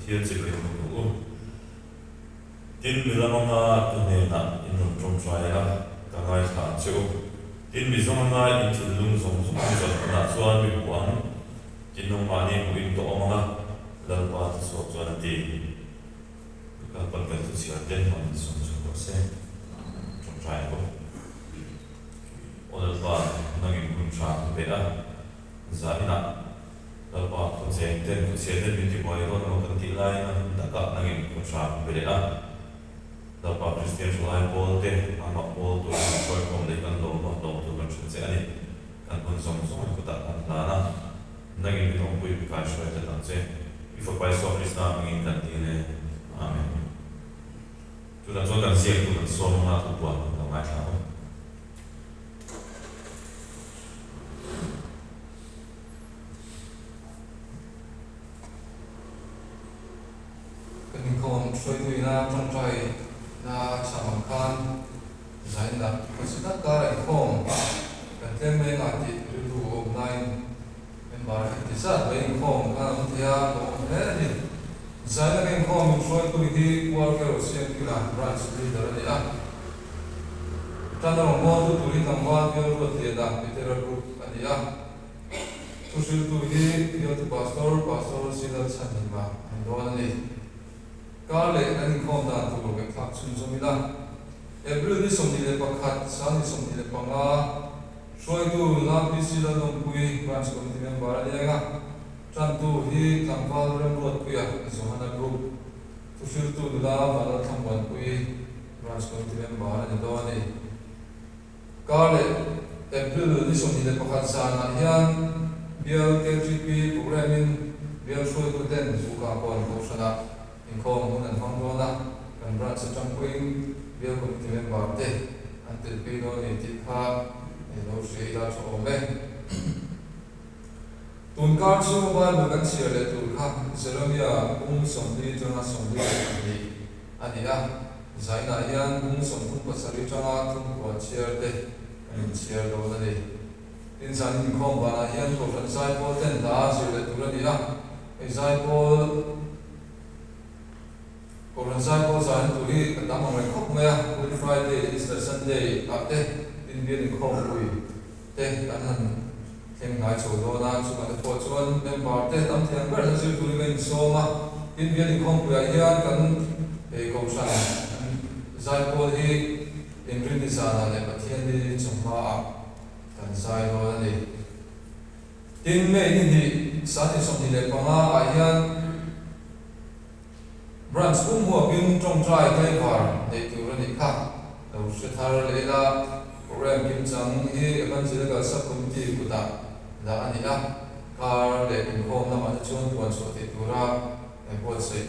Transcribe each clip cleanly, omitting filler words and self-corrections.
Pathian chibai buk rawh u. Tin, mi lam anga ka hnenah in rawn tawngtai a, ka ngaithla ang che u. Tin, mi zawng anga in thinlung zawng zawng in zawn hunah chuan mi hmu ang, tin nangmahni hmuh in ka awm ang a, Lalpa thuchhuak chuan a ti. Lalpan kan thuchhiar te hman sawm chhuak rawh se. Tawngtai ang u. Aw Lalpa, nangin hun tha ka pe a, zaninah Lalpa khuacheng ten khuachhia ten min tibuai dawn emaw kan tih laiin a hun takah nangin khuathra ka pe leh a. Lalpa Kristian thalai pawl te amah pawl tur kan hruaikhawm leh kan lawm a, lawm tur kan hrilh che a ni. Kan hun zawng zawng in kutah kan hlan a, nangin min awmpui min kaihruai tlat ang che. I Fapa Isua Krista hmingin kan dil e. Amen. Tunah chuan kan ziaktu kan sawm anga thupuan kan lo ngaithla ang. Kan inkhawm hruaitu ina tawngtai na chham ang khan zain lah khawsa tak kara inkhawm kan tlem mai anga tih rilru a awm laiin member heti zat mai inkhawm khan a awm thei a, a awm hle a ni. Zain laka inkhawm inhruaitu hi Kualkero Siamkila Branch Leader a ni a, tan a rawngbawltu tur hi tlangval bial Ruatliana Petera Group a ni a. Thuhriltu hi Bialtu Pastor, Pastor Silal Chhanhima a ni dawn a ni. Kar leh kan inkhawm dan tur ngaihthlak chhunzawm ila. April ni 21, 2025, hruaitu Nula PC Lalnawmpui, Branch Committee Member a ni ang a, tantu hi Tlangval Remruatpuia, Johana Group, thuhriltu nula Vanlalthlamuanpuii, Branch Committee Member a ni dawn a ni. Kar leh April ni 21 zanah hian bial KTP programme-in bial hruaituten Buka Kawn Kohhranah inkhawm hun an hmang dawn a, kan branch atang pawhin bial committee member te an telpui dawn a ni tih kha lo hria ila tha awm e. Tun kar chhunga Bible kan chhiar leh tur kha Jeremia bung 40 atanga 42 a ni a. Zainah hian bung 37 tanga thumkua chhiar te kan inchhiar dawn a ni. Tin, zan inkhawm banah hian Kohhran Zaipawl ten hla zir leh tur a ni a, hei Zaipawl, Kohhran Zaipawl zaina tur hi a tam ang reng khawp mai a, Good Friday, Easter Sunday ah te tin bial inkhawmpui te kan han thleng hnai chho dawn a, chungah te pawh chuan member te tam thei ang ber hla zir turin ka insawm a, tin bial inkhawmpuiah hian kan hei Kohhran Zaipawl hi Inrinni zanah leh Pathianni chawhmaah kan zai dawn a ni. Tin, May ni hnih, 2025 ah hian Branch pum huapin tawngtai tlaivar neih tur a nih kha. Lo hre thar leh ila, Programme kimchang hi Evangelical Sub-Committee kutah dah a ni a, kar leh inkhawm lamah te chuan puan chhuah theih tura buatsaih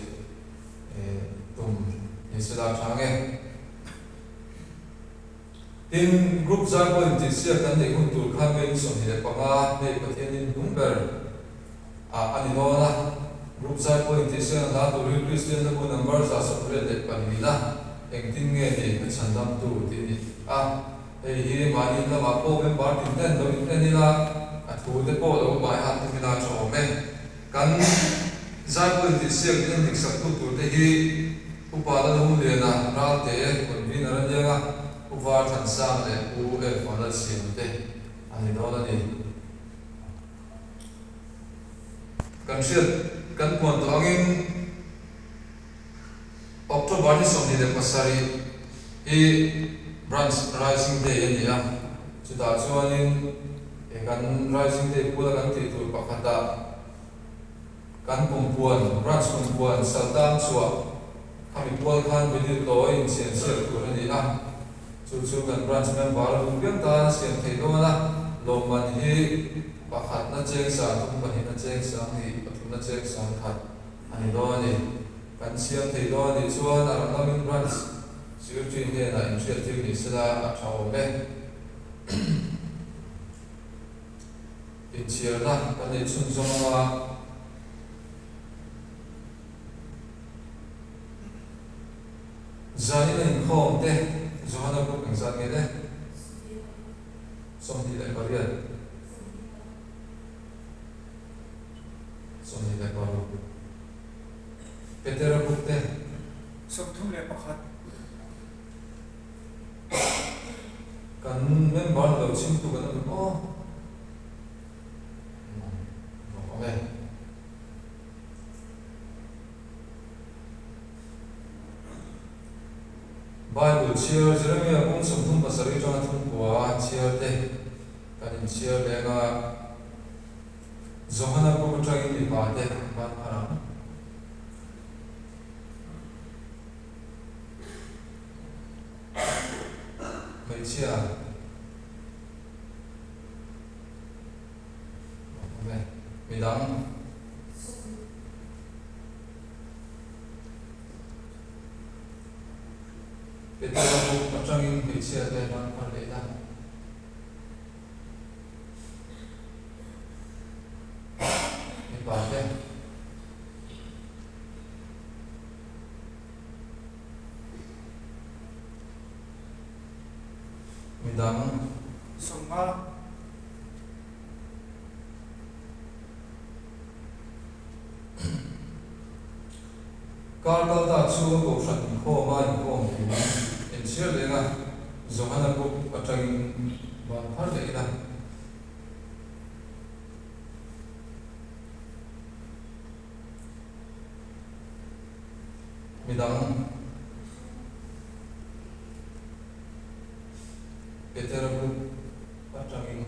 tum ni se la tha nge. Tin, Group zai pawh intihsiak kan neih hun tur khan May ni 25, May Pathianin hnung ber ah a ni dawn a. Group zai pawh intihsiakna hla tur hi Kristian hlabu number 124 a, engtin nge ni ka chhandamtu tih ni a. Hei hi mahni lamah pawh member tin ten lo in en ila, a thu te pawh lo bai hat tum ila tha awm e. Kan zai pawh intihsiak in en dik sak tu tur te hi Upa Lalhumliana, Ralte, Convener a niang a, Pu Var Thansang leh Pu Elfa Lalsiam te an ni dawn a ni. Kan hriat kan puan tawh angin October ni 27 hi Branch Rising Day a ni a, chutah chuanin he kan Rising Day pula kan tih tur pakhatah kan kumpuan, Branch kumpuan Saltang chhuah khami pual khan vinyl tawi insiam siak tur a ni a, chu chu kan Branch member a duh piang tan a siam theih dawn a, lawmman hi pakhatna cheng sang thum pahnihna cheng sang hnih pathumna cheng sang khat a ni dawn a ni. Kan siam thei dawn a nih chuan a ram lamin Branch Secretary hnenah inhriattir ni sela a tha awm e. Inchhiarna kan neih chhunzawm anga zanin a inkhawm te Johana book engzat nge le? 28. 26. 31. Kan member ni lo chhimtu kan awm em aw? Lawm awm e. Bible chhiar Jeremia kawng 37 atanga thumkua chhiar te kan inchhiar leng a, Johana book atangin mipa te an ban phar ang. Hmeichhia Awm e. Midang. Petera book atangin hmeichhia te ban phar leh ila. Mipa te. Midang. 50. Kar kal ta chu a kohhran inkhawm a inkhawm kim enchhiar leng a, Johana book atangin ban phar leh ila. Midang Petera book atangin.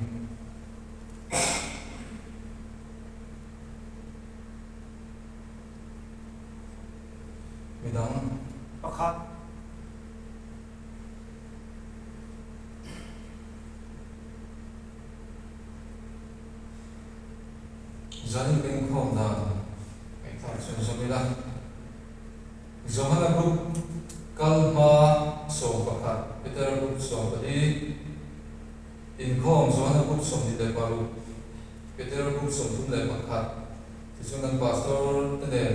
Midang. Pakhat. Zanin bengkhawm dan ngaihthlak chuan zawm ila. Johana book kal hma 11, Petera book 14, inkhawm Johana book 26, Petera book 31. Tichuan kan pastor te nen,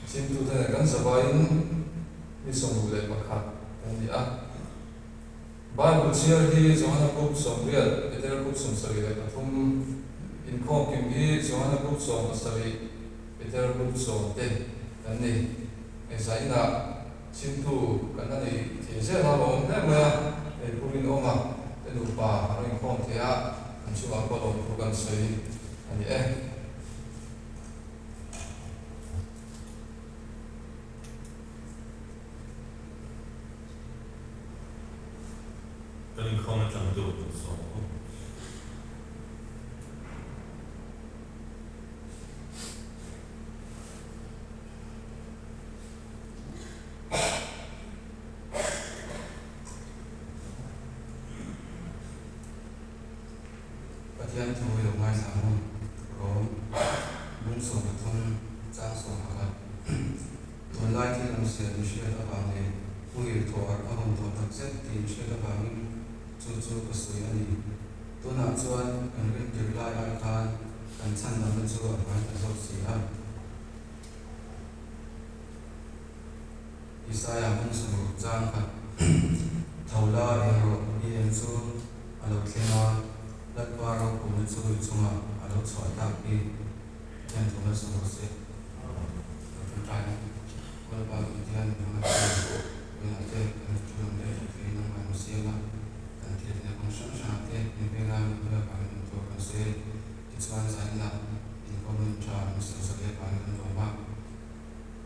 chhimtu te nen kan zavaiin mi 61 kan ni a. Bible chhiar hi Johana book 80, Petera book 73, inkhawm kim hi Johana book 17, Petera book 10 te kan ni. Engzah inah chhimtu kan la nei thei zel a, lawm hle mai a, hei Pu Rinawma te nupa an rawn inkhawm thei a, an chungah pawh lawmthu kan sawi a ni e. Kan inkhawm atang tu kan sawm ang. Pathian thu i lo ngaithla ang u, Rom bung 13 chang 11. Tunlai thil awm siam in hriat avang leh muhil thawh harh a hawn tawh tak zet tih in hriat avangin chu chu ka sawi a ni. Tunah chuan kan rintir lai ai khan kan chhandamna chu a hnai ta zawk si a. Isaiah hmung sawmruk chang khat tho la eng rawh i eng chu a lo thleng a, Lalpa ropuina chu i chungah a lo chhuah tak hi. Pathian thu hmasa rawh se. Ka ṭawngṭai ang. Lalpa Pathian hmanga chu vawiinah te kan thu lam leh thawk theiin a ngaihmawh siam a, kan thil tihna kawng hrang hrangah te min veng a, min hmel avangin min tuar kan sawi. Tichuan zanin ah inkhawm nun ṭha min siam sak leh avangin kan lawm a.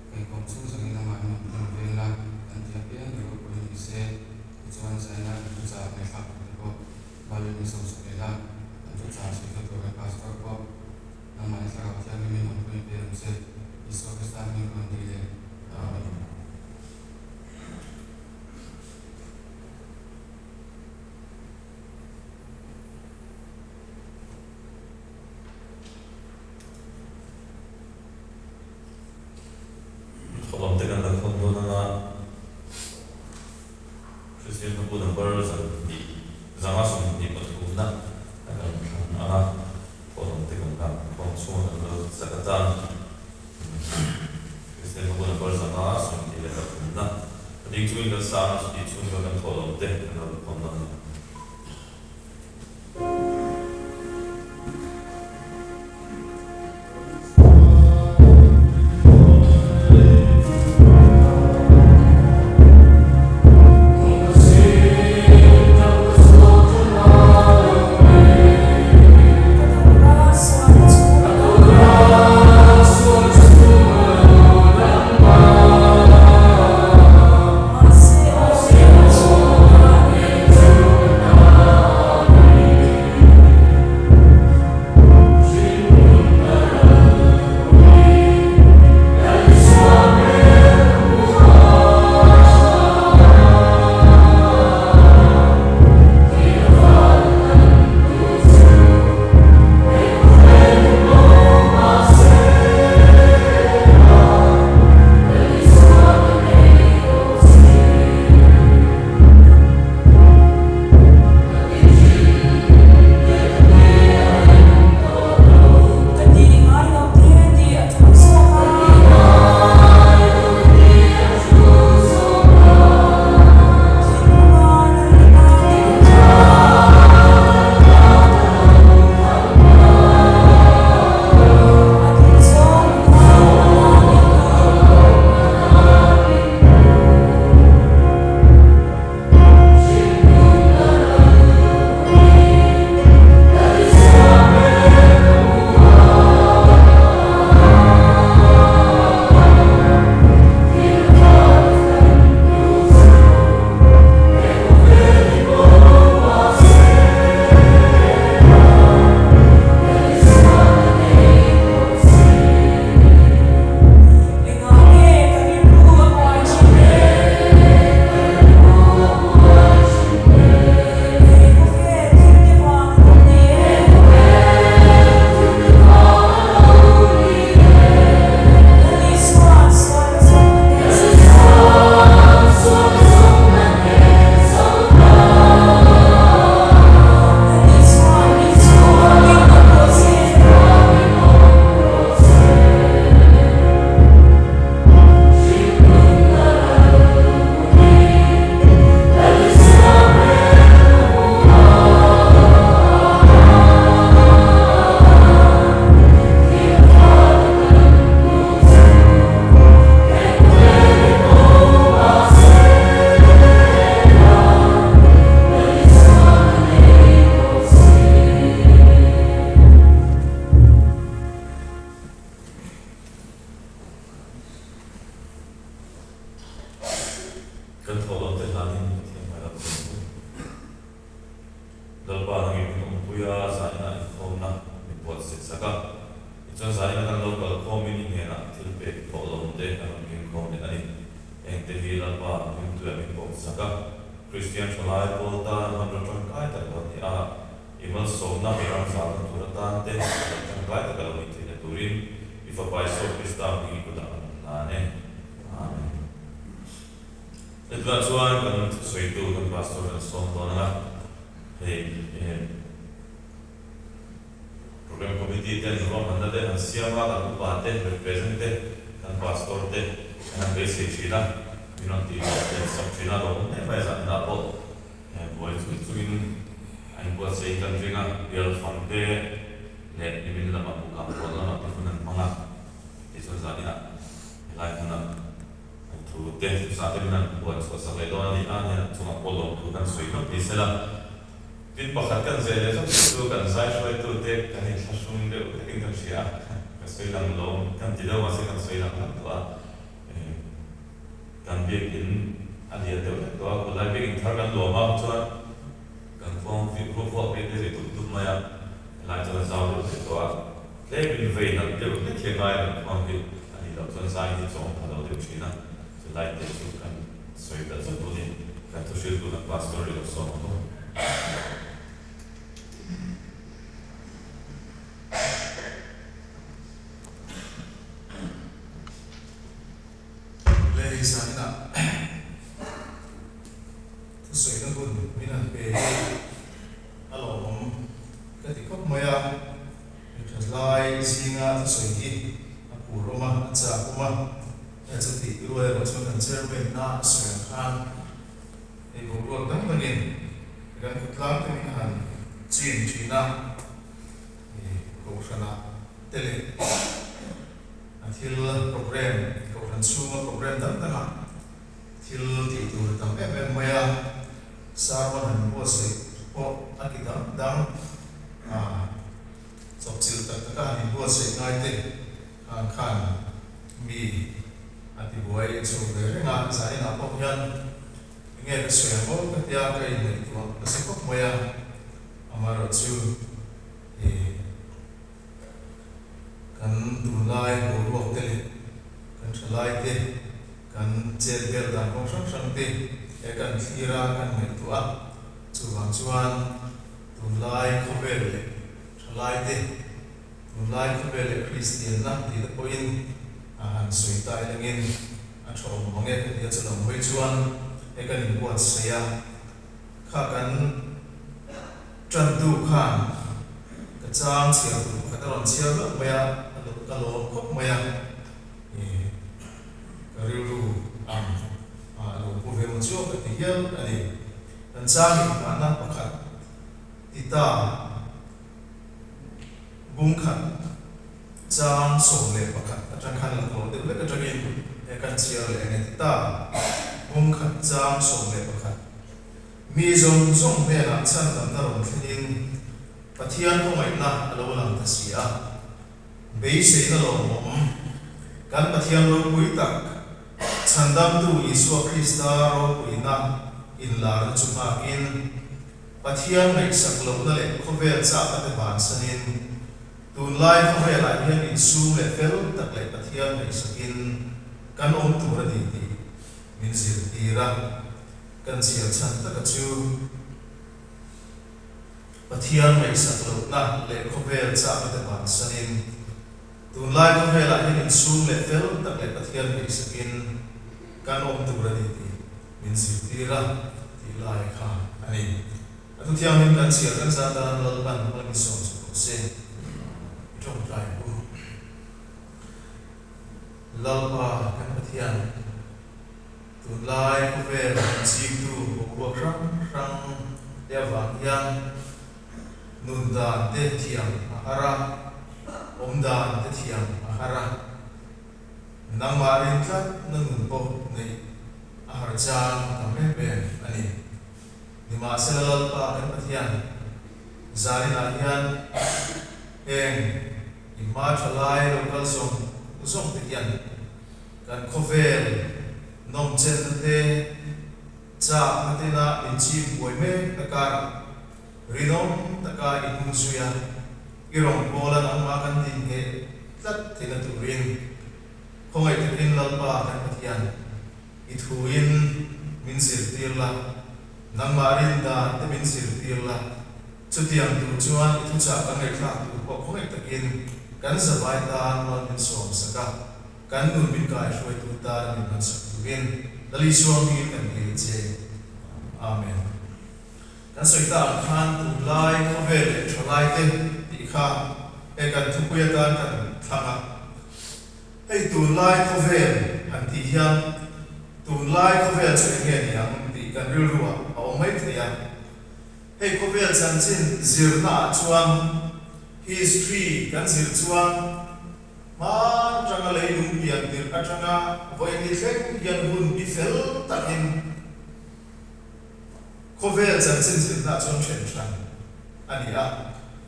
Ka inkhawm chhung zawngin a ngaihmawh min veng la, kan ti apiang i ropui ni se. Tichuan zanin ah kan thuchah ngaihthlak tur te pawh Bible min sawm sak leh la, kan thuchah sawi kha tur kan pastor pawh Nangmah i thlarau thianghlim in awmpui ve ang che, Isua Krista hming ka rawn ti leh. Amen. Thawhlawm te kan la khawn dawn anga Kristian hlabu number 2 123 na kan thlan anga thawhlawm te kan lak khawm chhung a kan lo zak atan Kristian hlabu number 123 na a ding chungin kan sang a chutih chhung chuan kan thawhlawm te kan lo la khawn dawn a ni. Kan thawhlawm te hlanin Pathian hmai lam thlen chu Lalpa nangin min awmpui a, zainah inkhawmna min buatsaih sak a. Tichuan zaina kan lo kal khawmin i hnenah thil pek thawhlawm te a rawn keng khawm leh a ni. Engte hi Lalpa rimtuiah min bawk sak a, Kristian thalai pawl tan hmanraw tangkai tak lo ni a, i malsawmna i ram zalna tur atan te lo tangkai tak a lo nih theihna turin i Fapa Isua Krista hming i kutah kan hlan e. Amen. Hetah chuan kan thusawitu kan Pastor kan sawm dawn ang a, hei Program Committee ten ruahmanna te han siam a, kan upa te, represent te, kan Pastor te an han beisei thin a, min rawn tih leh leh sak thin a, lawmawm hle mai zan inah pawh buai chung chungin a inbuatsaih kan ring a, bial fang te leh nimin lamah bukah rual lamah te hun an hmang a, tichuan zan inah helai hmuna an thu te thusa te min han buai chhuah sak leh dawn a ni a, nia chungah pawh lawmthu kan sawi hlawk ni sela. Tin, pakhat kan zeh leh zawk chu kan zai hruaitute kan inthlahrung deuh hlekin kan hria a, ka sawi lang lo kan ti deuh mahse kan sawi lang hlauh tawh a, kan biakin a lian deuh hlek tawh a, khawlai biakin thar kan luam a chuan kan khuang ruak ruak te te ri dup dup mai a, helai chuan a zau deuh hlek tawh a, tlemin vei nalh deuh hlek hi a ngai kan khuang hi a nih loh chuan zai hi chawng pha lo deuh thin a, chulai te chu kan Sawi belh zet tun in kan thu hrilh tuna Pastor i lo sawm ang aw. Lei zaninah thusawina hun min han pe hi a lawmawm ka ti khawp mai a, mi tha lai zinga thusawi hi a phur awm a, a chak awm a. Hei chu tih rual erawh chuan kan chairman na a sawi ang khan hei boruak dang dangin kan khawtlang te min han chin thin a, hei kohhrana te leh a thil program kohhran chhunga program dang dangah thil tih tur a tam em em mai a, sermon han buatsaih pawh a ti dang dang a, chawpchilh tak taka han inbuatsaih ngai te Khan khan mi a ti buai chho ve reng a, zaninah pawh hian enge ka sawi ang aw ka tia ka inngaihtuah nasa khawp mai a, amaherawhchu ih kan tunlai boruak te leh kan thalai te kan chet vel dan kawng hrang hrang te he kan thlir a kan ngaihtuah a, chuvang chuan tunlai khawvel leh thalai te Tunlai khawvel leh Kristianna tih te pawhin a han sawi ta elengin a tha awm mang e ka ti a, chulam hawi chuan he kan inbuatsaih a, kha kan tantu khan ka chang chhiar tur pakhat a rawn chhiar hlauh mai a, ka lawm khawp mai a, ih ka rilru ang a lo pu ve maw chu ka ti hial a ni. Kan chang inghahna pakhat ti ta. Bung khat chang 11 atang khan la tawh deuh lek atangin he kan chhiar leh enge ti ta. Bung khat chang 11 Mi zawng zawng hnenah chhandamna rawn thlenin Pathian khawngaihna a lo lang ta si a. Beiseina lawmawm kan Pathian ropui tak Chhandamtu Isua Krista ropuina inlarna chu nghakin, Pathian ngaihsak lohna leh khawvel chakna te bansanin, tunlai khawvelah hian insum leh fel tak leh Pathian ngaihsakin kan awm tur a ni tih min zirtir a. Kan chhiar chhan taka chu Pathian ngaihsak lohna leh khawvel chakna te bansanin, tunlai khawvelah hian insum leh fel tak leh Pathian ngaihsakin kan awm tur a ni tih min zirtir a tih lai kha a ni. A thu thianghlim kan chhiar kan zat tan Lalpan hmala min sawm chhuak rawh se. I tawngtai pu. Lalpa kan Pathian, tunlai khawvel kan chingtu boruak hrang hrang te avang hian nun dan te thiam a har a, awm dan te thiam a har a. Nangmah rin tlat na nun pawh neih a har chang a tam em em a ni. Nimahsela Lalpa kan Pathian zaninah hian heng i hma tha lai lo kal zawng zawng te hian kan khawvel nawmchenna te, Châkna tena min chîm buai mek akarah rinawm taka i hnung zui a, i rawngbâwla nangmah kan din ngheh tlat theihna turin khawngaih takin Lalpa kan Pathian i thuin min zirtîr la, nangmah rin dan te min zirtîr la, chutiang tur chuan i thuchah kan ngaihthlâk tur pawh khawngaih takin kan zavai tân mal min sawm sak a. Kan nun min kaihruaitu tan min hmansak turin Lal Isua hmingin kan dil che. Amen. Kan sawi ta ang khan tunlai khawvel leh thalai te tih kha he kan thupui atan kan thlang a. Hei tunlai khawvel han tih hian tunlai khawvel chu eng nge ni ang tih kan rilru ah a awm mai thei a. Hei khawvel chanchin zirna ah chuan history kan zir chuan Hman atanga leilung pian tirh atanga vawi ni thleng hian hun bi fel takin khawvel chanchin zirna chuan then hran a ni a,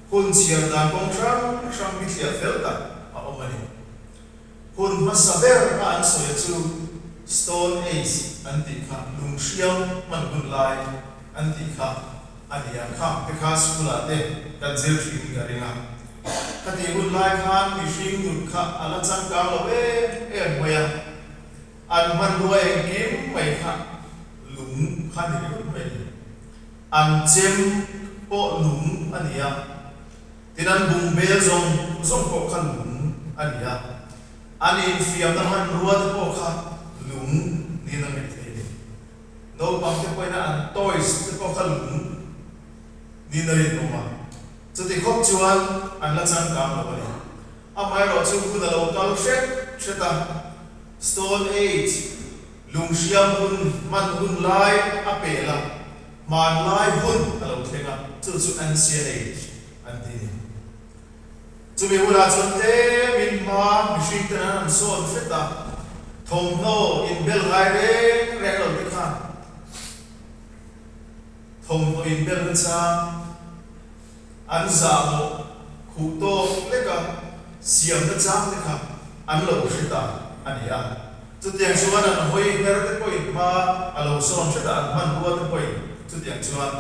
hun chhiar dan kawng hrang hrang bithliah fel tak a awm a ni. Hun hmasa ber a an sawi chu Stone Age an tih kha, lung hriam hman hun lai an tih kha a ni a, khang te kha school ah te kan zir thin ka ring a. Khatih hun lai khan mihring nun kha a la changkang lo em em mai a, an hmanrua engkim mai kha lung kha ni ringawt mai a ni. An chem pawh lung a ni a, tin an bungbel zawng zawng pawh kha lung a ni a, an infiamna hmanrua te pawh kha lung niin a ngaih theih a ni. Naupang te pawhin an toys te pawh kha lung niin a rinawm a. Chuti khawp chuan an la changkang lo a ni. Amaherawh chu hun a lo kal hret hret a, Stone Age, lunghriam hun hman hun lai a pel a, hmanlai hun a lo thleng a, chu chu Ancient Age an ti a ni. Chumi hunah chuan tlemin hma mihring ten an han sawn hret a, thawmhnaw inbel ngai reng reng lo te khan thawmhnaw inbel nachang an zahmawh khuh tawk lek a, siam nachang te kha an lo hre ta a ni a. Chutiang chuan an hawi her te pawhin hma a lo sawn hret a, an hmanrua te pawhin chutiang chuan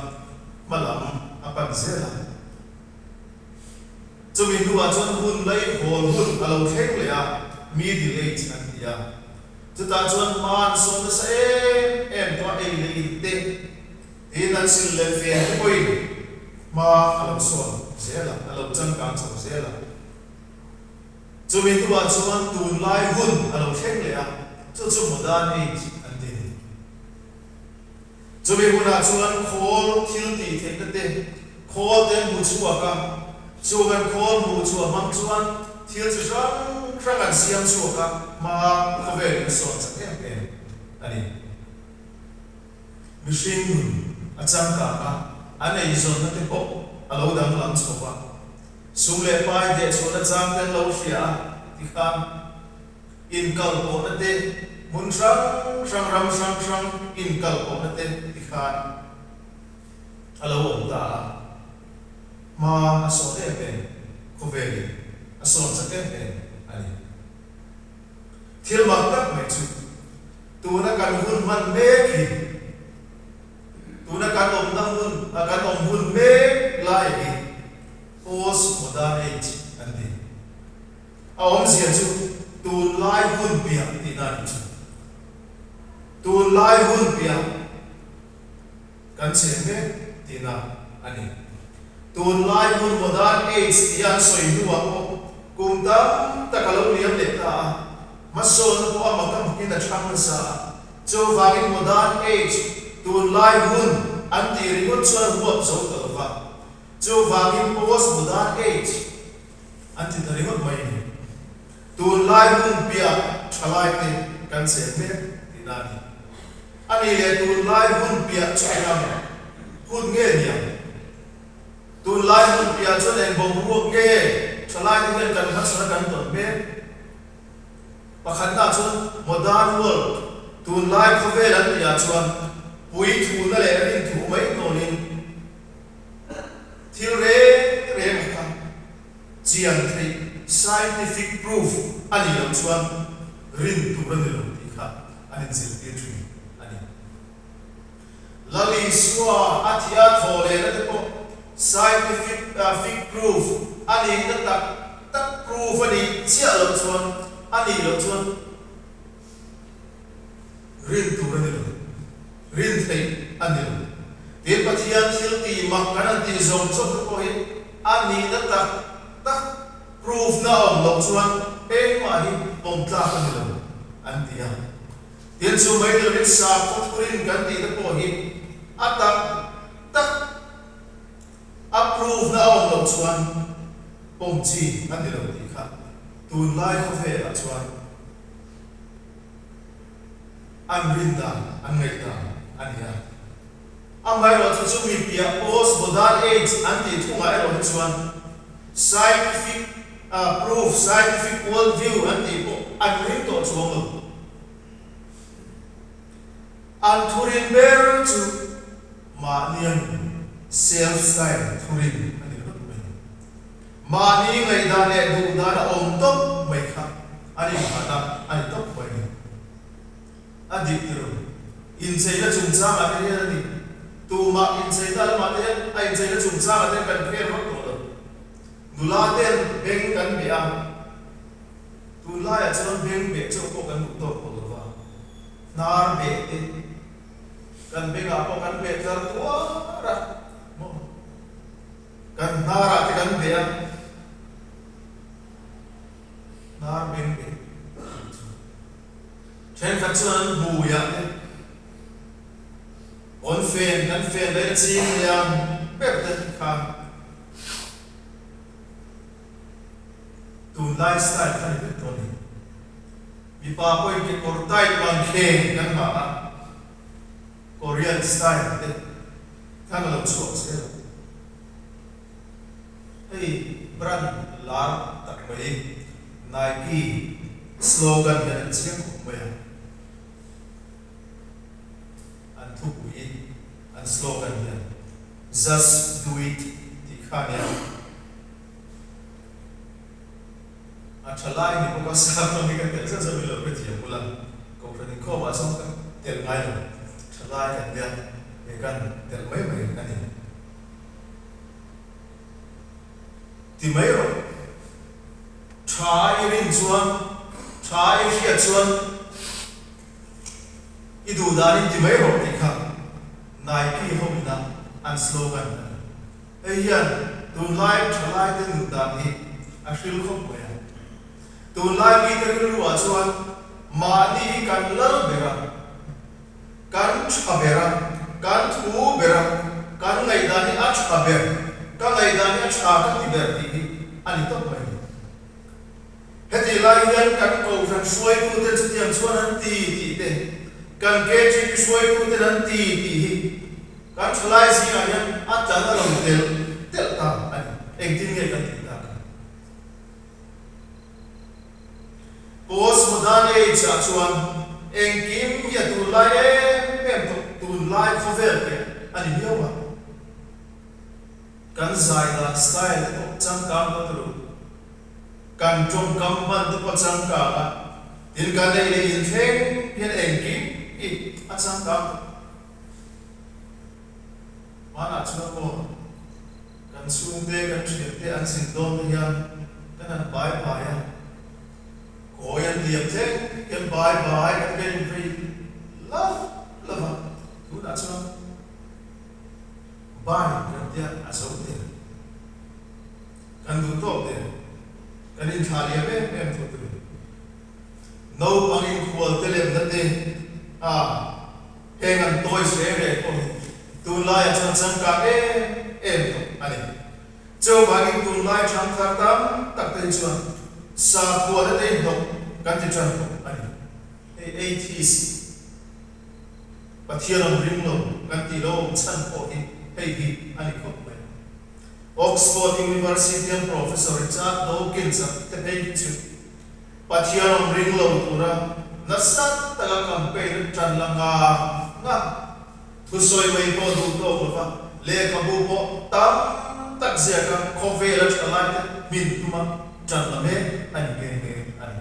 hma lam a pan zel a. Chumi hnuah chuan hun lei hawl hun a lo thleng leh a, Middle Age an ti a. Chutah chuan hma an sawn nasa em em tawh a, ei leh in te, tiin an sil leh fen te pawhin hma a lo sawn zel a, a lo changkang chho zel a. Chumi hnuah chuan tunlai hun a lo thleng leh a, chu chu Modern Age an ti a ni. Chumi hunah chuan khawl thil tih theihna te, khawl te an hmu chhuak a, chung an khawl hmuh chhuah hmang chuan thil chi hrang hrang an siam chhuak a, hma khawvel in sawn chak em em a ni. Mihring nun a changkang a, an eizawnna te pawh a lo danglam chho va, sum leh pai dehchhuahna chang te an lo hria a, tikhan, Inkalpawhna te, hmun hrang hrang, ram hrang hrang inkalpawhna te ti khan a lo awm ta a. Hma a sawn em em, khawvelin a sawn chak em em a ni. Thil mak tak mai chu tuna kan hun hman mek hi, tuna kan awmna hun, kan awm hun mek lai hi post modern age an ti. A awmzia chu tunlai hun piah tihna a nih chu. Tunlai hun piah kan cheng mek tihna a ni. Tunlai hun modern age tia an sawi hnuah pawh kum tam tak a lo liam leh ta a, hmasawnna pawh a mak a makin a thang nasa a. Chuvangin modern age, tunlai hun an tih ringawt chuan huap zo ta lo va. Chuvangin post modern age An ti ta ringawt mai a ni. Tunlai hun piah thalaite kan cheng mek tihna a ni. A nih leh tunlai hun piah chu eng ang hun nge niang? Tunlai hun piah chuan eng boruak nge thalaite hian kan hmachhana kan tawn mek? Pakhatna chuan modern world, tunlai khawvel an tihah chuan puithuna leh rinthu mai hnawlin, Thil reng reng a kha chian theih, scientific proof, a nih loh chuan rin tur a ni lo tih kha an inzirtir thin a ni. Isua a thih a thawh lehna te pawh scientific proof a nihna tak tak proof a nih chiah loh chuan a nih loh chuan rin tur a ni lo, rin theih a ni lo. Tin, Pathian thil tih mak kan han tih zawng zawng te pawh hi a nihna tak tak proof na a awm loh chuan engmah hi pawm tlak a ni lo an ti a. Tin, chu mai ni lovin sakhaw thurin kan tih te pawh hi a tak tak a proof na a awm loh chuan pawm chi a ni lo tih kha tunlai khawvelah chuan an rin dan, an ngaih dan a ni a. Amaherawhchu chu mi piah post modern age an tih thungah erawh hi chuan scientific proof, scientific world view an tih pawh an ring tawh chuang lo. An thurin ber chu mahnia nun, self style thurin a ni ringawt mai. Mahni ngaihdan leh duhdan a awm tawp mai kha an innghat a, a ni tawp mai a ni. A dik ti lo. Incheina chungchangah te hian a ni. Tumah incheina lamah te hian a incheina chungchangah te hian kan care vak tawh lo. Nula ten beng kan beh a, tunlaiah chuan beng beh chauh pawh kan duh tawk tawh lo va, hnar beh te kan bengah pawh kan beh tlar tuar a, maw? Kan hnarah te kan beh a, hnar beng beh tih chu thenkhat chuan an hmuiah te pawn fen kan fen daih a ching lian ber te khan tunlai style kha ni vek tawh a ni. Mipa pawhin kekawr tight bangkheng kan ha a. Korean style te khan a lo chhuak zel a. Hei brand lar tak mai Nike slogan hian an chiang khawp mai a. An thupui an slogan hian Just do it tih kha a nia. A tha lai ni bawk a, sap rawng hi ka telh zauh zauh in lo hrethiam bul a, Kohhran inkhawmah chuan ka telh ngai lo, tha lai kan nia, he kan telh mai mai a ni. Ti mai rawh, tha a i rin chuan, tha a i hriat chuan i duh danin ti mai rawh tih kha Nike ho ina an slogan a ni. Hei hian tunlai thalaite nun dan hi a hril khawp mai a. Tunlai mite rilruah chuan mahni hi kan lal ber a, kan tha ber a, kan thu ber a, kan ngaihdan hi a tha ber, ka ngaihdan hi a tha ka ti ber tih hi a ni tawp mai a ni. Hetih lai hian kan Kohhran hruaitute chutiang chuan an ti tih te, kan KGP hruaituten an ti tih hi kan thalai zingah hian a tlan a lo telh telh ta a ni. Engtin nge kan tih tak ang? Post modern age ah chuan engkim hi a tunlai em em tawh, tunlai khawvel piah a ni viau a. Kan zai dan style te pawh changkang ta turu. Kan tawngkam hman te pawh a changkang a, tin kan ei leh inthleng hian engkim hi a changkang tawh. Hmanah chuan maw kan chhungte kan thiante an zin dawn te hian kan han bai bai a, kawi an liam thleng hian bai bai kan kan invei love love a, tunah chuan bai kan tia a zo der. Kan duh tawk der. Kan inthlah liam em em tawh tur. Naupang inkhual te lemna te a heng an tawi hle reng pawh hi tunlaiah chuan changkang em em tawh a ni. Chuvangin tunlai thangthar tam tak te hi chuan sakhuana te inhnawk kan ti tan tawh a ni. Hei atheist Pathian awm ring lo kan tih lo awm chhan pawh hi hei hi a ni khawp mai. Oxford University-a Professor Richard Dawkins-a te phei hi chu Pathian awm ring lo tura nasa taka campaign a tan la nga nga. Thusawi mai pawh duh tawk lova lehkhabu pawh tam tak ziaka khawvela thalaite hmin tuma tan la mek a ni nghe nghe a ni.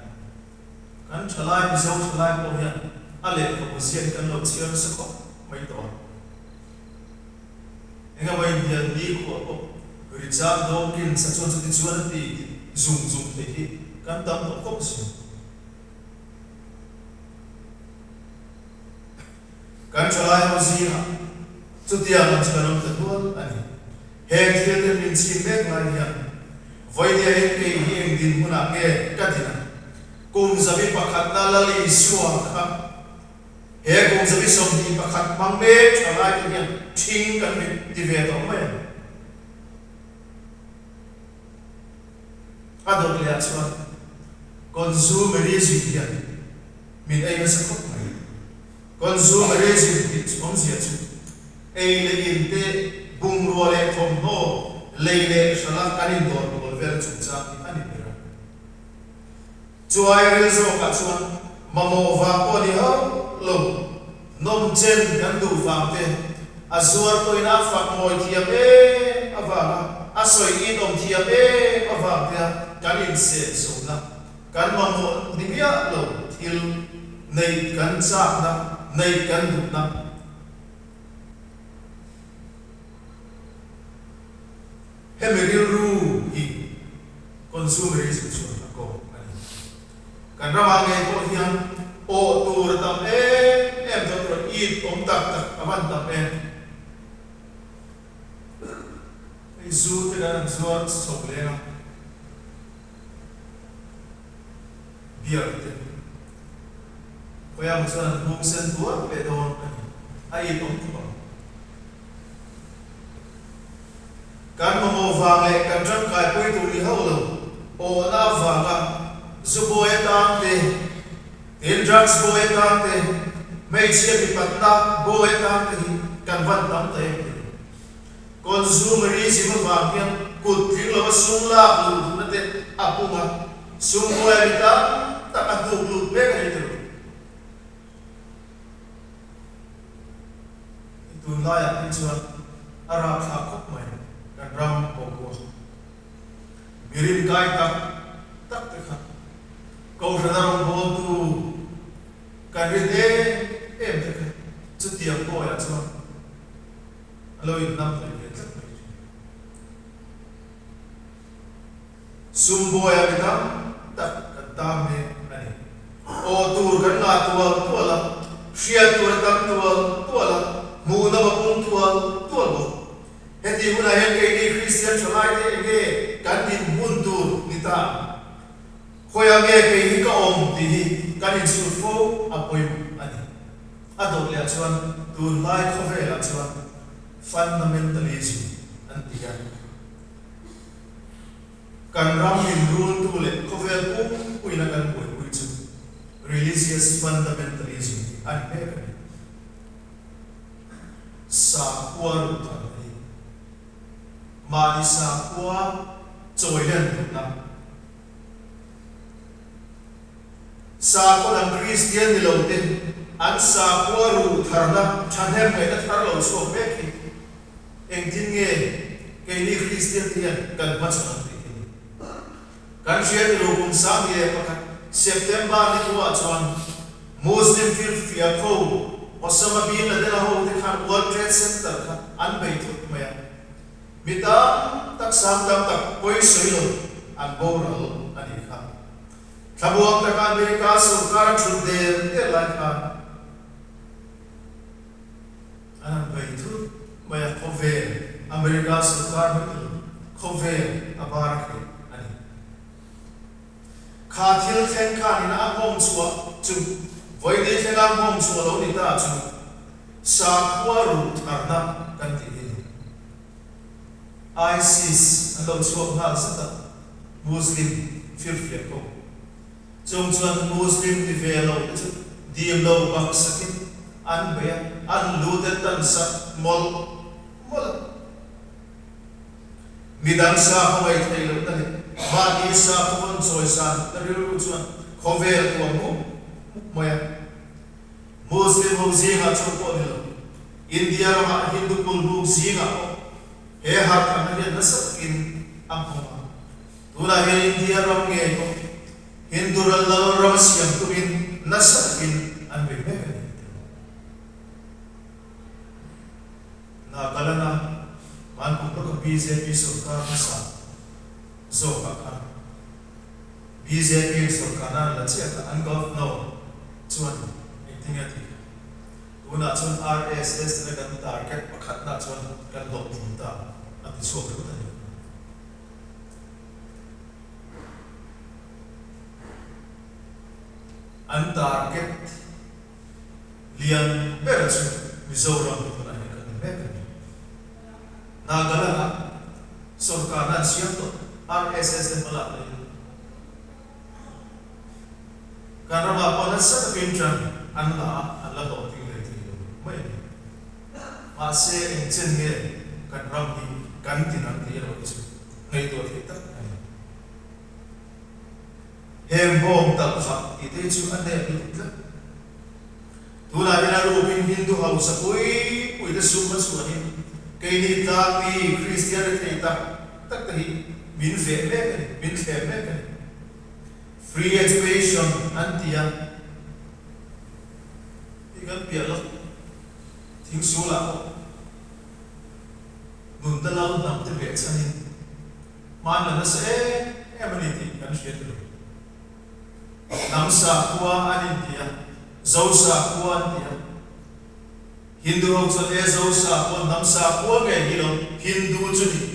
Kan thalai Mizo thalai pawh hian a lehkhabu ziak hi kan lo chhiar nasa khawp mai tawh a. emaw inhnial nikhua pawh Richard Dawkins-a chuan chuti chuan a ti tih zung zung thei hi kan tam tawh khawp si. Kan thalai ho zingah chutiang ang chu kan awm ta nual a ni. Heng thil te min chhim mek lai hian vawinia hian kei hi eng dinhmunah nge ka din ang? Kum zabi pakhatna Lal Isua kha he kum zabi 21 hmang mek thalai te hian ṭhing kan ti ve tawh mai ang. A dawt leh ah chuan consumerism hian min ei nasa khawp mai. Consumerism tih chu awmzia chu ei leh in te, bungrua leh thawmhnaw, lei leh hrala kan indawr pawl vel chungchang hi a ni ber a. Chuai ril zawkah chuan mamawh vang pawh ni hauh lo, nawmchen kan duh vang te, a zuar tawina a fak mawi thiam em avanga a sawi inawm thiam em avang tea kan insenso-na Kan mamawh ni miah lo thil neih kan chakna, neih kan duhna. Hemi rilru hi consumerism chuan a kawng a ni. Kan ramah ngei pawh hian awh tur a tam em em tawh tur a it awm tak tak a van tam em. Hei zu te kan han zuar chho leng a. Biak te khawiah maw chuan an hmawng sen tuar leh dawn a ni, a it awm khawp ang. Kan mamawh vang leh kan tangkai pui tur ni hauh lo, awhna avanga zu bawi atan te, tin drugs bawi atan te, hmeichhia mipatna bawi atan te hi kan van tam ta em tih. Consumerism avang hian kut tling lova sum lak luh duhna te a pung a, sum buai mi tam tak a hnuk lut mek a ni tilo. Tunlaiah phei chuan a rapthlak khawp mai kan ram boruak. Mi rinkai tak tak te kha Kohhrana rawngbawltu kan rin em em te kha chutiang bawiah chuan A lo innam hlei ve tlat mai thin. Sum buaia mi tam tak kan tang mek a ni. Aw tur kan ngah tual tual a, hriat tur a tam tual tual a, hmuhnawm a pung tual tual bawk. Heti hunah hian keini Kristian thalaite enge kan dinhmun tur ni ta ang? Khawiah nge kei hi ka awm tih hi kan insut fo a pawimawh a ni. A dawt leh ah chuan tunlai khawvelah chuan fundamentalism an ti a, kan ram min runtu leh khawvel pumpuina kan buaipui chu religious fundamentalism tih a ni mek a ni. Sakhua ruhthar hi mahni sakhua chawilen duhna. Sakhaw dang Kristian ni lo te an sakhua ruh tharna thahnem ngaihna thar lo chhuak mek hi engtin nge keini Kristian te hian kan hmachhawn ang tih hi kan hria ni lo. Kum 2001 September ni hnuah chuan Muslim firfiak ho Osama bin Laden-a ho te khan World Trade Center kha an bei thut mai a. Mi tam tak sang tam tak pawi sawi lo an boral a nih kha. Thlamuang taka America sorkar a thut der der lai khan an han bei thut mai a, khawvel America sorkar mai lo khawvel a bar theih a ni. Kha thil thleng khanin a nghawng chhuah chu vawiin thlenga nghawng chhuah lo ni ta chu sakhua ruh tharna kan tih hi a ni. ISIS an lo chhuak nghal zet a, Muslim firfiak ho chung chuan Muslim ni ve lo te chu dim lo bak sakin an bei a, an lu te tan sak mawlh mawlh a. Midang sakhaw ngaihtheih lohna leh mahni sakhaw rawn chawisan na rilru chuan khawvel tuam mup mup mai a. Muslim ho zingah chauh pawh ni lo, India ramah Hindu kulhbuk zingah pawh he harhthahna hian nasa takin a nghawng a. Tunah hian India ram ngei pawh Hindu ral lal ram a siam tumin nasa takin an bei mek a ni. Nagaland-a. bjp sorkar hmasa zawkah khan bjp sorkarna an la chiah kha an Governor chuan engtin nge a tih? Tunah chuan RSS tena kan target pakhatna chuan kan hlawhtling ta a ti chhuak ringawt a ni. An target lian ber chu Mizoram hi tunah hian kan ni mek a ni. Nagaland-ah sorkarna an siam tawh RSS te hmalak leh in Kan ramah pawh nasa takin ṭan an la a, an la hlawhtling leh thei lo mai a ni. Mahse, engchen nge kan ram hi kan tin ang tih erawh hi chu ngaihtuah theih tak a ni. Heng bawng talh khap tih te hi chu a nep lutuk tlat. Tunah hian a rukin Hindu hausa pui pui te sum a chhuahin keini tlangmi Kristian rethei tak tak te hi min veh mek a ni, min thlem mek a ni. Free education an ti a, tih kan piah lawk thing sulah pawh nunna lal hnam te beh chhanin hman la nasa em em a ni tih kan hria ta lo. Hnam sakhua an inti a, Zo sakhua an ti a, Hindu ho chuan e Zo sakhua hnam sakhua ngei hi lo Hindu chu ni,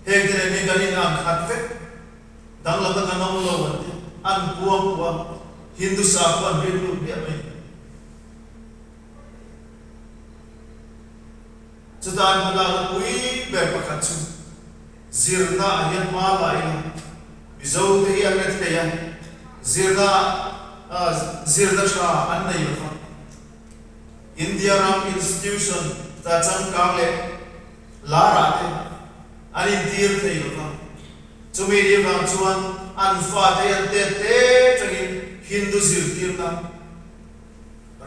heng te nen hian kan inang khat vek. Danglamna kan awm lo an ti. An puang puang. Hindu sakhua an rin lut miah mai. Chuta an hmalakna pui ber pakhat chu zirna ah hian hma la ila Mizo te hi an re thei a, zirna zirna tha an nei lo va. India ram institution ta changkang leh lar ah te an intir thei lo va. Chumi ni vang chuan an fate an tet te tangin Hindu zirtirna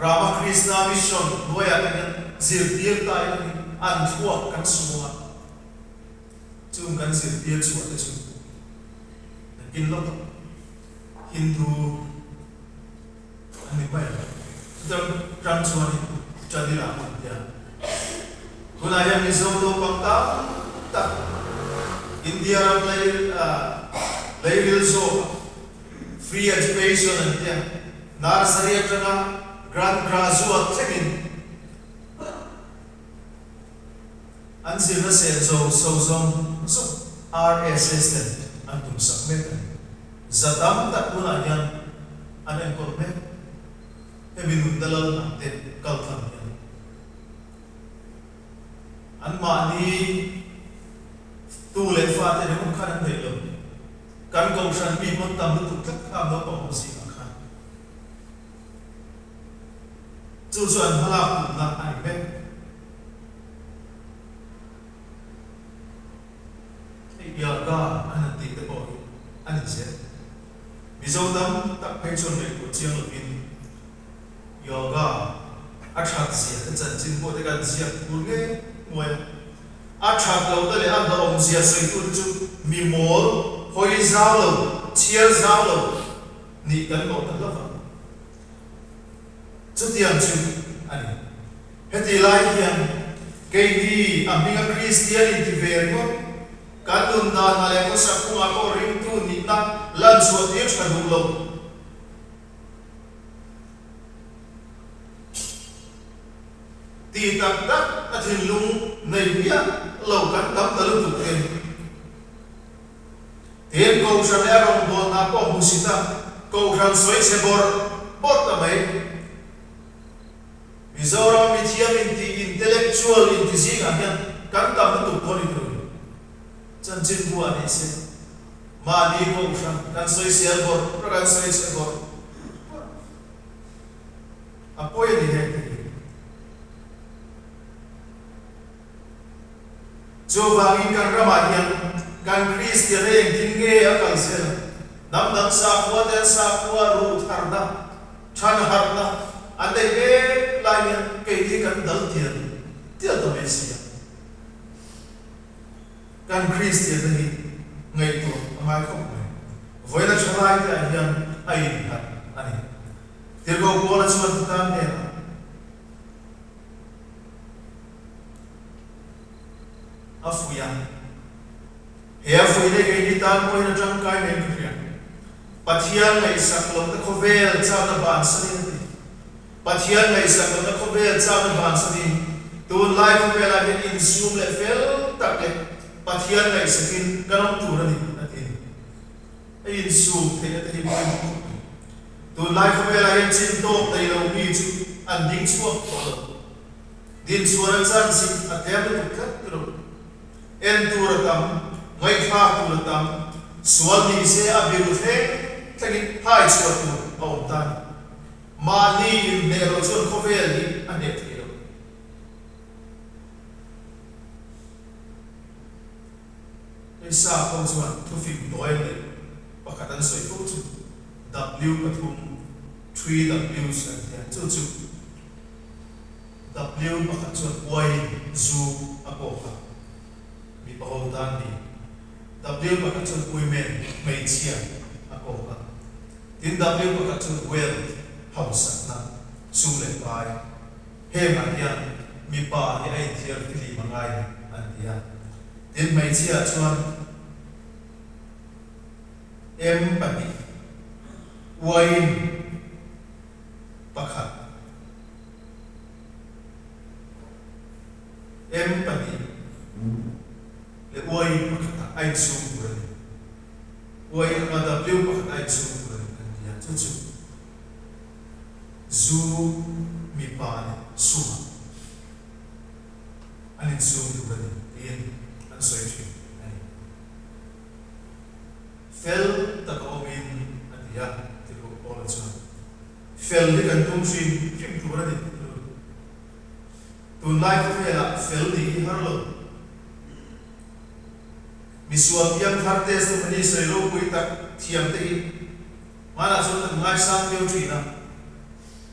Ramakrishna Mission hnuaiah te hian zirtir ta ila hi an thluak kan sum a, chung kan zirtir chhuah te chu nakin lawkah Hindu an ni mai ang. Chuta ram chuanin ṭan ila hmun hian tunah hian Mizo naupang tam tak India ram lei leiril zawkah free education an tia nursery aṭanga grand graduate thlengin an zirna sel zo so zawng zawng RSS ten an tumsak mek a ni. Za tam tak hunah hian an enkawl mek. Hemi nunna lal hnam te kal tlang hian anmahni tu leh fate ringawt khan an neih lo. Kan kohhran mi hman tam lutuk tlat kha naupang ho zingah khan chu chu an hmalak tumna a ni mek. Hei Yoga an han tih te pawh hi a ni zel. Mizo tam tak phei chuan ngaihtuah chiang lovin Yoga a that zia te chanchin pawh te kan ziak tur ngei hnuai a. A that lohna leh a hlauhawm zia sawitu te chu mi mawl, hawi zau lo, chhiar zau lo nih kan hlawh ta hlauh ang. Chutiang chu a ni. Heti lai hian keini a hminga Kristian inti ve ringawt, kan nun danah leh khawsak kungah pawh ringtu nihna lan chhuah tir tha duh lo. Ti tak tak a thinlung nei miah lo kan tam ta lutuk te. Tin, Kohhran leh a rawngbawlna pawh hmusit a, Kohhran sawi chhe bawrh bawrh ta mai. Mizoram mithiam inti intellectual inti zingah hian kan tam lutuk dawn i tur. Chanchin bu ah ni se, mahni Kohhran kan sawisel bawrh bawrh a, kan sawi chhe bawrh bawrh a pawi a ni heng te hi. Chuvangin kan ramah hian kan Kristian a engtin nge a kal zel ang? Hnam dang sakhua te an sakhua ruh tharna, than harhna an neih mek lai hian keini kan dal tial tial ta mai si a. Kan Kristianna hi ngaihtuah a ngai khawp mai. Vawiina thalai te ah hian a innghat a ni. Tirhkoh Paula chuan titan hnenah. A fuih a. He a fuihna keini tan pawhin a tangkai mai ka hria. Pathian ngaihsak lohna khawvel chakna bansanin a ti. Pathian ngaihsak lohna khawvel chakna bansanin tunlai khawvelah hian insum leh fel tak leh Pathian ngaihsakin kan awm tur a ni, a ti. A insum theihna te hi pawimawh khawp mai. Tunlai khawvelah hian chin tawk nei lo mi chu an ding chhuak tawh lo. Din chhuan a chance hi a tlem lutuk tlat tiro. En tur a tam, ngaihthlak tur a tam, sual ni se a biru thleng thlengin hai chhuah tur a awm ta a ni. Mahni inhneh loh chuan khawvel hi a hneh thei lo. Hei sap ho chuan thufing tawi leh pakhat an sawi fo chu W pathum, three Ws an ti a, chu chu W pakhat chuan uaiin zu a kawk a, mipa ho tan ni. W pakhat chuan women, hmeichhia, a kawk a, tin W pakhat chuan wealth, hausakna, sum leh pai. Hengah hian mipa hi a inthiar fihlim a ngai an ti a. Tin hmeichhia chuan M pahnih, uaiin pakhat, M pahnih leh uaiin pakhatah a insum tur a ni. Uaiin a W pakhat a insum tur a ni an ti a, chu chu zu mipa leh sumah an insum tur a ni tiin an sawi thin a ni. Fel taka awmin a ti a, tirhkoh Paula chuan. Fel hi kan tum hrim hrim tur a ni tih chu tunlai khawvelah fel nih hi har lo. Misual piangthar testimony sawi ropui tak thiam te hi hmanah chuan kan ngaisang viau thin a.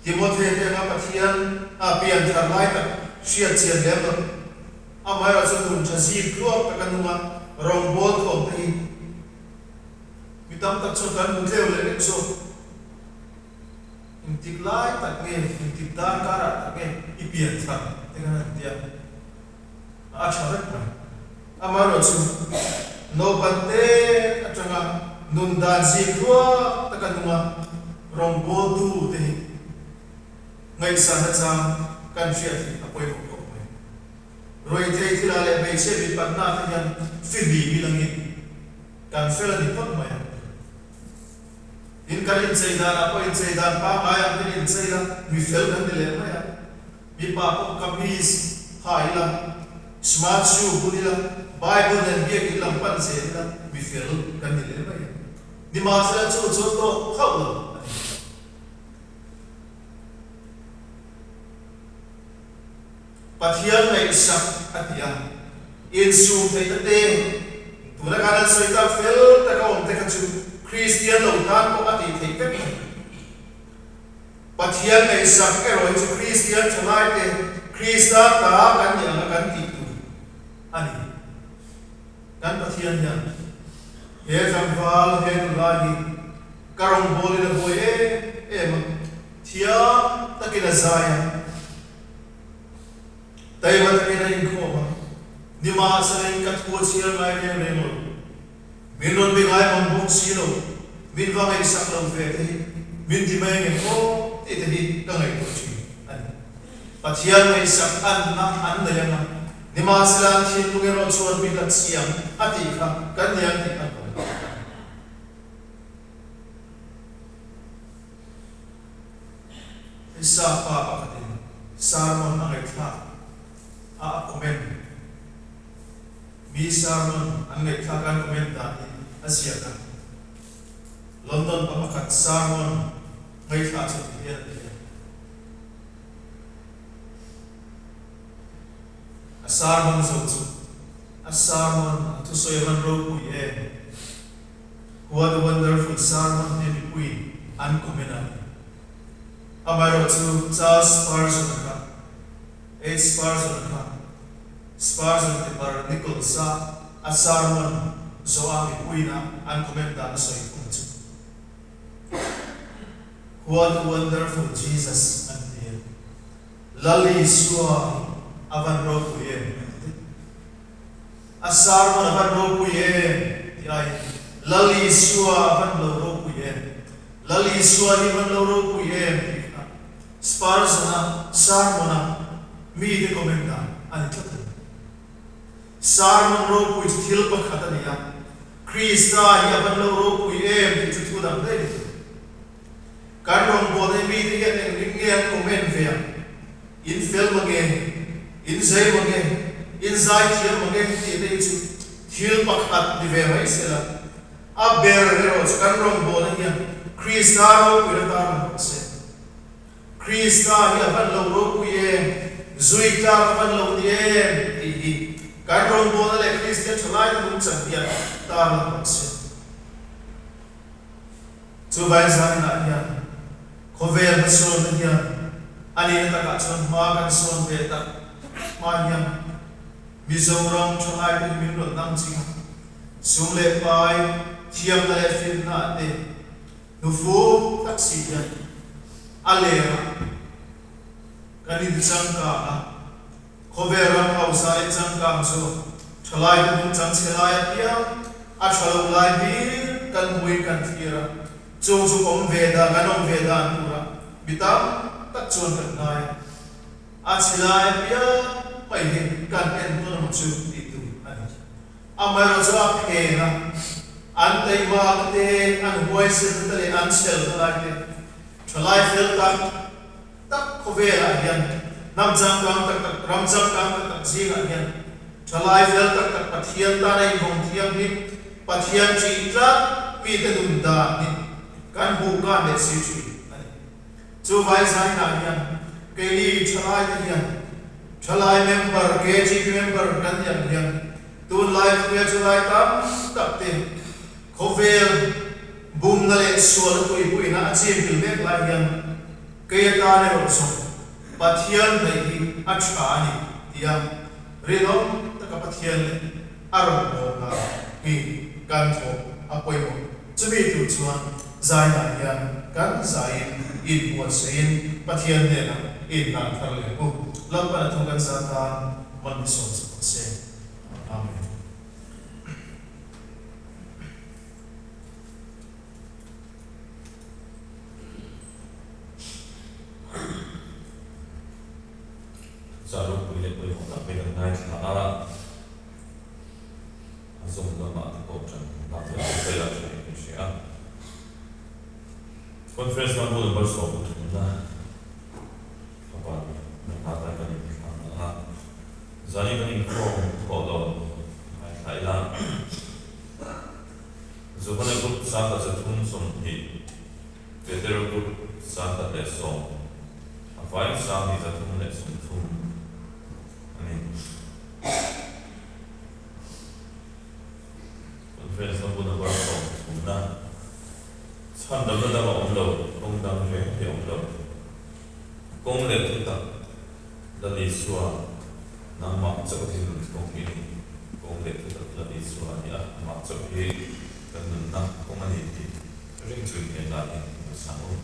Timothy te anga Pathian a pianthar lai tak hriat chian lem lo. Amaherawh chu nun tha zip tluak taka nunga rawngbawl thawm te hi mi tam tak chuan kan hmu tleu leh vek zawk. Engtik lai tak nge, engtik darkarah tak nge i pian thar te khan an ti a, a tha vek mai. Amaherawh chu naupan te atanga nun dan zip tluak taka nunga rawngbawltu te hi ngaihsan nachang kan hriat hi a pawimawh khawp mai. Ruaithei thila leh hmeichhia mitpatna te hian fihlim ilangin kan fel a ni phawt mai ang. Tin, kan inchei danah pawh inchei dan pangngai ang hian inchei la, mi fel kan ni leh mai a. Mipa pawh kamis ha ila, smart shoe bun ila, Bible nen biak in lam pan zel ila, mi fel kan ni leh mai a. Nimahsela chu chu tawk hauh lo a ni. Pathian ngaihsak a ti a, insum theihna te, tuna khan an sawi tak fel taka awm te kha chu Kristian lo tan pawh a tih theih vek mai. Pathian ngaihsak erawh hi chu Kristian thalai te Krista ta kan nih anga kan tih tur a ni. Kan Pathian hian he tlangval, he nula hi ka rawngbawlin a buai em em a, thiam takin a zai a, Taima takin a inkhawm a, nimahselain ka thu a chhiar ngai reng reng lo. Min rawn be ngai mang bawk si lo, min va ngaihsak lo ve te hi min ti mai ngem aw tih te hi ka ngaihtuah thin a ni. Pathian ngaihsak anna an nei anga, nimahsela an thinlung erawh chuan mi hlat siam a tih kha kan niang tih a hlawm a ni. Isa pa pakhatin sermon a ngaihthlak a a comment. Mi sermon an ngaihthlak a an comment dan hi a ziak a. London pa pakhat sermon ngaithla chu ti hian a ti a. A sermon zo chu a sermon a thusawi a van ropui em. What a wonderful sermon hi mipuiin an comment a ni. Amaherawhchu Charles Spurgeon-a kha, H. Spurgeon-a kha, Spurgeon ti bar Nichols-a a sermon zawha mipuiin a an comment dan a sawi thung chu, What a wonderful Jesus an ti a, Lal Isua hi a van ropui em an ti. A sermon a van ropui em tih aiin Lal Isua a van lo ropui em, Lal Isua hi van lo ropui em tih kha Spurgeon-a sermon-a mite comment dan a ni tlat a ni. Sermon ropui chu thil pakhat a ni a, Krista hi a van lo ropui em tih chu thu dang daih a ni thung. Kan rawngbawlna hi mite hian eng ring nge an comment ve ang? In fel mange, in zei mange, in zai thiam mange tih te hi chu thil pakhat ni ve mai se la, a ber erawh chu kan rawngbawlna hian Krista ropuina tan rawn rawh se. Krista hi a van lo ropui em, zui tlak a van lo ni em tih hi kan rawngbawlna leh Kristian thalaite nungchang hian tar lan rawh se. Chu Vaizanginah hian khawvel hmasawnna hian a nihna takah chuan hma kan sawn ve tak hma hian Mizoram thalaite hi min rawn dang ching a, sum leh pai, thiamna leh finna ah te hnufu tak si hian a lerah kan inchangkang a. Khawvel ram hausa leh changkang chu thalaite nungchang chhe lai apiang a tha lo lai hlir kan hmuin kan thlir a, chung chu awm ve dan kan awm ve dan tura mi tam tak chuan kan ngai a, a chhe lai apiang mai hi kan entawn emaw chu tih tur a ni. Amaherawh chu a phen a, an taihmakna te, an huaisenna te leh an chhelna lai te thalai fel tak tak khawvelah hian hnam changkang tak tak, ram changkang tak tak zingah hian thalai fel tak tak Pathian tana inhawng thianghlim, Pathian ṭih tlat mite nun dan hi kan hmuh kan leh si ṭhin a ni. Chu Vaizainah hian keini thalaite hian thalai member, KGP member kan ni ang hian tunlai khawvel thalai tam tak te khawvel bumna leh sualna tuipuina a chim pil mek lai hian Kei atan erawh zawng Pathian hnaih hi a tha a ni tia rinawm taka Pathian leh a rawngbawlna hi kan thawh a pawimawh. Chumi tur chuan zainah hian kan zaiin inbuatsaih Pathian hnenah inhlan thar leh ang u. Lalpan a thu kan zah tan man mi sawm chak rawh se. Amen. Chah ropui leh pawimawh tak mai kan ngaithla a, a zawm lamah te pawh ṭan lak theih ang vel a ṭha in kan hria a. Conference lam bul number 13 na thlaban na hna tan kan inthlang ang a, zani kan inkhawm thawh lo ngaithla ila. Johana Group 320, Petera Group 110, a vaiin 2330 a ni. Conference na huna bar 30 na chhandamna dang a awm lo, kawng dang reng hi a awm lo. Kawng leh thutak Lal Isua nangmah chauh hi nun kawng hi a ni. Kawng leh thutak Lal Isua a ni a, amah chauh hi kan nunna kawng a ni tih ring chu in he hla hi hmu sang u.